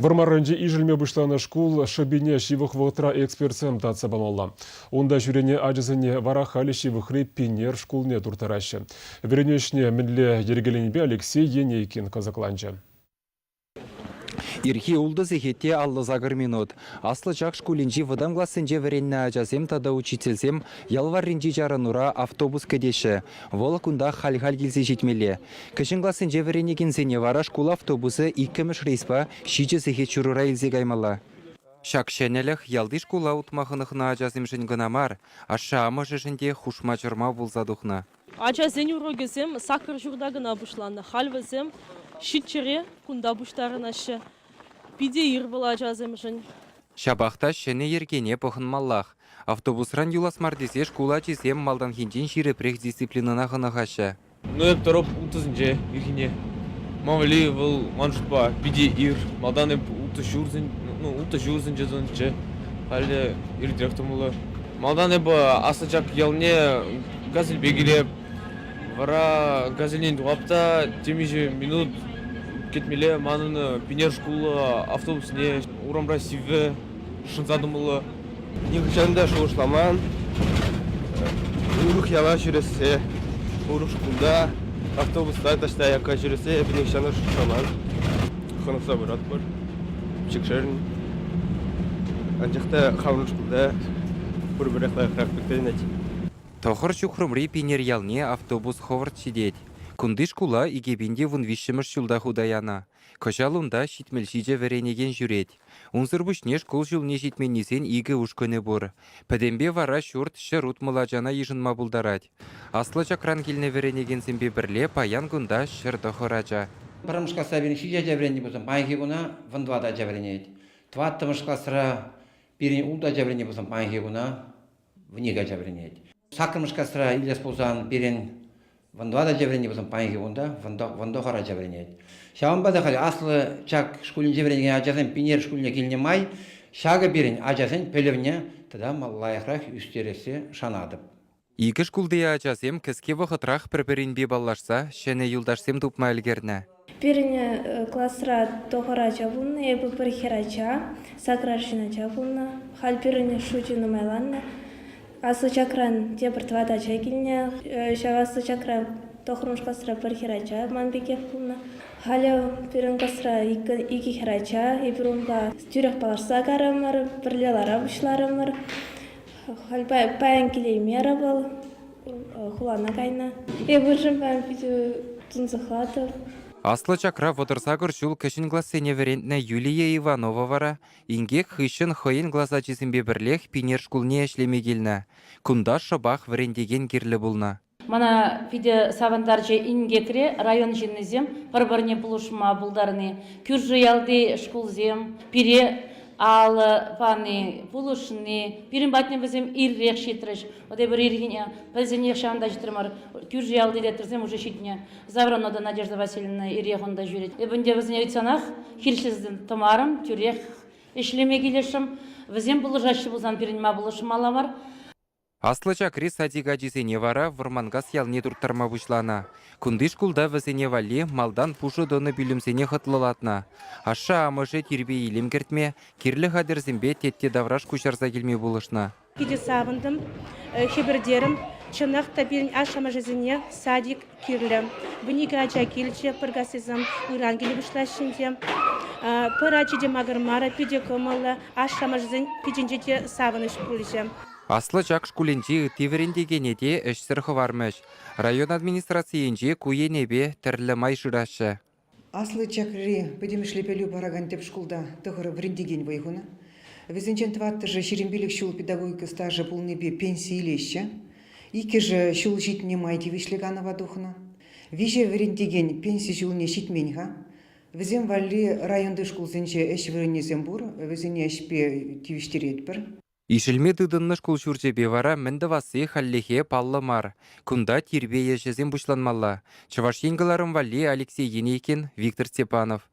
Вӑрмар районӗнче ишӗлме пуҫланӑ шкул шӑпине ҫывӑх вӑхӑтра экспертсем татса памалла. Унта ҫӳренӗ ачасене вара халӗ ҫывӑхри Пинер шкулне турттараҫҫӗ. Вӗренӳ ӗҫне мӗнле йӗркеленипе Алексей Енейкин кӑсӑкланчӗ. Ирхи ултӑ сехет те 58 минут. Аслӑ Чак шкулӗнчи вӑтам классенче вӗреннӗ ачасем тата учительсем ял варринчи чарӑнура автобус кӗтеҫҫӗ. Вӑл кунта халь-халь килсе ҫитмелле. Кӗҫӗн классенче вӗренекенсене вара шкул автобусӗ иккӗмӗш рейспа ҫичӗ сехет ҫурӑра илсе каймалла. Ҫак ҫӗнӗлӗх ялти шкула утма хӑнӑхнӑ ачасемшӗн кӑна мар, ашшӗ-амӑшӗшӗн те хушма чӑрмав пулса тухнӑ. Ачасен урокӗсем сакӑр ҫурта кӑна пуҫланнӑ. Халь вӗсем ҫиччӗре кунта пуҫтарӑнаҫҫӗ. Питӗ ир вӑл ачасемшӗн. Ҫапах та ҫӗнӗ йӗркене пӑхӑнмаллах. Автобусран юлас мар тесе шкул ачисем малтанхинчен ҫирӗпрех дисциплинӑна хӑнӑхаҫҫӗ. Ну, эп тӑрӑп улттӑсенче ирхине. Ман валли вӑл, ман шутпа, питӗ ир. Малтан эп улттӑ ҫурсен, ну, улттӑ ҫурсенче тӑнӑччӗ. Халӗ иртерех тӑмалла. Малтан эп Аслӑ Чак ялне газельпе килеп. Вара газельтен тухап та темиҫе минут кӗтмелле манӑн Пинер шкул автобусне урамра сивӗ шӑнса тӑмалла. Нихӑҫан та шухӑшламан урӑх яла ҫӳрессе, урӑх шкулта, автобуста таҫта аякка ҫӳрессе эпӗ нихӑҫан та шухӑшламан. Хӑнӑхса пыратпӑр пӗчӗкшерӗн. Анчах та хамӑр шкулта пурпӗрех лайӑхрах пек туйӑнать. Тӑхӑр ҫухрӑмри Пинер ялне автобус хӑвӑрт ҫитет. Кунти шкула 2013 ҫулта хута янӑ. Кӑҫал унта 77 вӗренекен ҫӳрет. Унсӑр пуҫне шкул ҫулне ҫитменнисен икӗ ушкӑнӗ пур. Пӗтӗмпе вара ҫурт 160 ачана йышӑнма пултарать. Аслӑ Чакран килнӗ вӗренекенсемпе пӗрле паян кунта 109 ача. Пӗрремӗш класра пирӗн ҫичӗ ача вӗреннӗ пулсан, паянхи куна вунтӑватӑ ача вӗренет. Тӑваттӑмӗш класра пирӗн ултӑ ача вӗреннӗ пулсан, паянхи куна вуник ача вӗренет. Саккӑрмӗш класра илес пулсан пирӗн вунтӑватӑ ача вӗреннӗ пулсан паянхи кунта вунтӑхӑр ача вӗренет. Ҫавӑнпа та халь Аслӑ Чак шкулӗнче вӗренекен ачасем Пинер шкулне килнӗ май ҫакӑ пирӗн ачасен пӗлӗвне тата лайӑхрах ӳстерессе шанатӑп. Икӗ шкулти ачасем кӗске вӑхӑтрах пӗр-пӗринпе паллашса ҫӗнӗ юлташсем тупма ӗлкӗрнӗ. Пирӗн класра тӑхӑр ача пулнӑ, эпӗ пӗр хӗрача, сакӑр арҫын ача пулнӑ. Халь пирӗн шучӗ нумайланнӑ. Аслӑ Чакран тепӗр тӑват ача килнӗ. Ҫав Аслӑ Чакра тӑххӑрмӗш класра пӗр хӗрача ман пекех пулнӑ. Халӗ пирӗн класра икӗ хӗрача. Эпир унпа тӳрех паллашса карӑмӑр, пӗрле лара пуҫларӑмӑр. Халь паян килеймерӗ вӑл, хулана кайнӑ. Эпӗ паян питӗ тунсӑхлатӑп. Аслӑ Чакра 38 ҫул кӗҫӗн классене вӗрентнӗ Юлия Иванова вара инкек хыҫҫӑн хӑйӗн класс ачисемпе пӗрлех Пинер шкулне ӗҫлеме килнӗ. Кунта шӑпах вӗрентекен кирлӗ пулнӑ. Мана питӗ савӑнтарчӗ инкекре район ҫыннисем пӗр-пӗрне пулӑшма пултарни, кӳршӗ ялти шкулсем пире алӑ пани, пулӑшни. Пирӗн патне вӗсем ирех ҫитрӗҫ. Вот эпир ирхине пӗлсенех ҫавӑнта ҫитрӗмӗр. Кӳршӗ ялти директорсем уже ҫитнӗ. Заврона та Надежда Васильевна ирех унта ҫӳрет. Эп ӗнтӗ вӗсене ыйтсанах хирӗҫлесе тӑмарӑм, тӳрех ӗҫлеме килӗшрӗм. Вӗсем пулӑшаҫҫӗ пулсан пирӗн ма пулӑшмалла мар? Аслӑ Чакри садик ачисене вара Вӑрманкас ялне турттарма пуҫланӑ. Кунти шкулта вӗсене валли малтан пушӑ тӑнӑ пӳлӗмсене хӑтлӑлатнӑ. Ашшӗ-амӑшӗ тирпей-илем кӗртме, кирлӗ хатӗрсемпе тетте тавраш куҫарса килме пулӑшнӑ. Питӗ савӑнтӑм, хӗпӗртерӗм. Чӑнах та пирӗн ашшӗ-амӑшӗсене садик кирлӗ. Вуникӗ ача килчӗ, пӗр кассисем ыран киле пуҫлаҫҫӗ ӗнтӗ. Пӗр ачи те макӑрмарӗ, питӗ кӑмӑллӑ. Ашшӗ-амӑшӗсен питӗнче те савӑнӑҫ пулчӗ. Аслӑ Чак шкулӗнчи ытти вӗрентекене те ӗҫсӗр хӑвармӗҫ. Район администрацийӗнче ку енӗпе тӗрлӗ май шыраҫҫӗ. Аслӑ Чакри пӗтӗмӗшле пӗлӳ паракан тӗп шкулта тӑхӑр вӗрентекен вӑй хунӑ. Вӗсенчен тӑваттӑшӗ 25 ҫул педагогика стажӗ пулнипе пенси илеҫҫӗ. Иккӗшӗ ҫул ҫитнӗ май тивӗҫлӗ канӑва тухнӑ. Виҫӗ вӗрентекен пенси ҫулне ҫитмен-ха. Вӗсем валли районти шкулсенче ӗҫ вырӑнӗсем пур, вӗсене ӗҫпе тивӗҫтеретпӗр. Ишӗлме тытӑннӑ шкул ҫурчӗпе вара мӗн тӑвасси хальлӗхе паллӑ мар. Кунта тирпей ӗҫӗсем пуҫланмалла. Чӑваш Ен кӑларӑм валли Алексей Енейкин, Виктор Степанов.